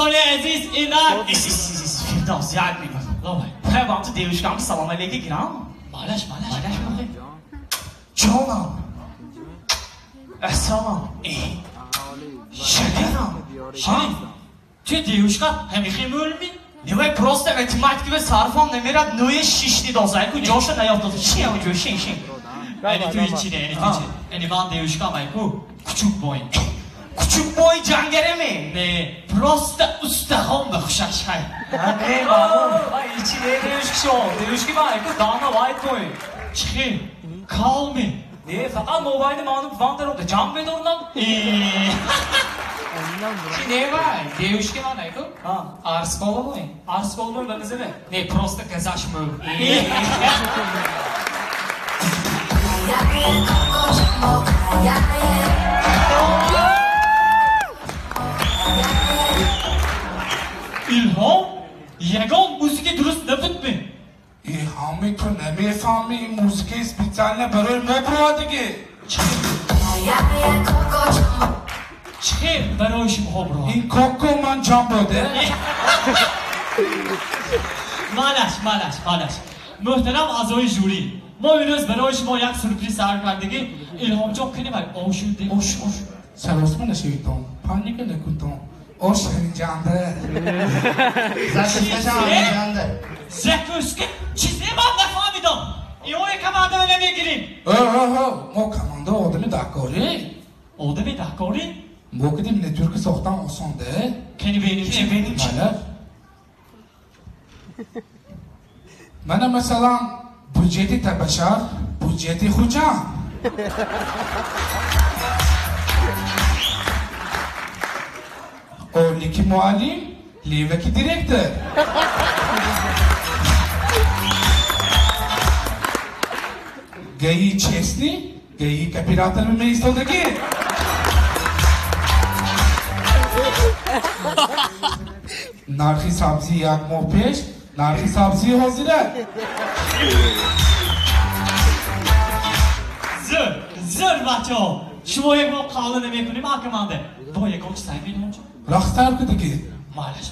Дӯстони азиз, инак Фирдавс як минут. Хай вам ту девушкам салом алейкум гирам. Малаш, малаш. Малаш мохи. Ҷонам. Ассалом. Шакарам. Ширин. Ту девушка ҳамихи мӯлми? Не вай просто математика сарфам намерад, нӯе шишти доза. Айку ҷоша наёфт. Шин ҷо, шин, шин. Эни ту ичи не, эни ту ичи. Эни ман девушкам айку кучук бой. Кучук бой ҷангареме? Не, просто устахон ба хушаш хай. Не, мамон. Ичи не девушки шо. Девушки ман айку дана вайт бой. Чихи, калми. Не, фақат мобайни ману ван дарода ҷанг медорнам. Чи не вай, девушки ман айку арскола бой. Арскола бой ба миземе? Не, просто газаш мӯ. Илҳом, ягон мусиқи дуруст набудми? Ҳами ту намефаҳми, мусиқаи специально барои мо бировадиги. Чӣ барои шумо бировад? Ин коко ман ҷамбо де. Малаш, малаш, малаш. Муҳтарам аъзои жюри, мо имрӯз барои шумо як сюрприз сар кардагӣ. Илҳомҷон, кунем ай ошу де. Ош, ош. Саросма нашавитон, паника накунтон. Ош ҳаминҷанда. Закуска чизе ман нафаҳмидам. Иои команда намегирим. Мо команда одами даҳкорӣ. Одами даҳкорӣ? Мо кидим нетурка сохтан осон де. Кани беним чи? Беним чи? Мана масалан буҷети Табашар, буҷети Хуҷанд. Олики муаллим, леваки директор. Гаи честный, гаи кооператор меистодаги. Нархи сабзӣ як моҳ пеш, нархи сабзии ҳозира. Зӯр, зӯр бачаҳо. Шумо як бор қавла намекунем, а команда. Бо ягон чи сай меилҳомҷон? Рақстар кудаги. Малаш.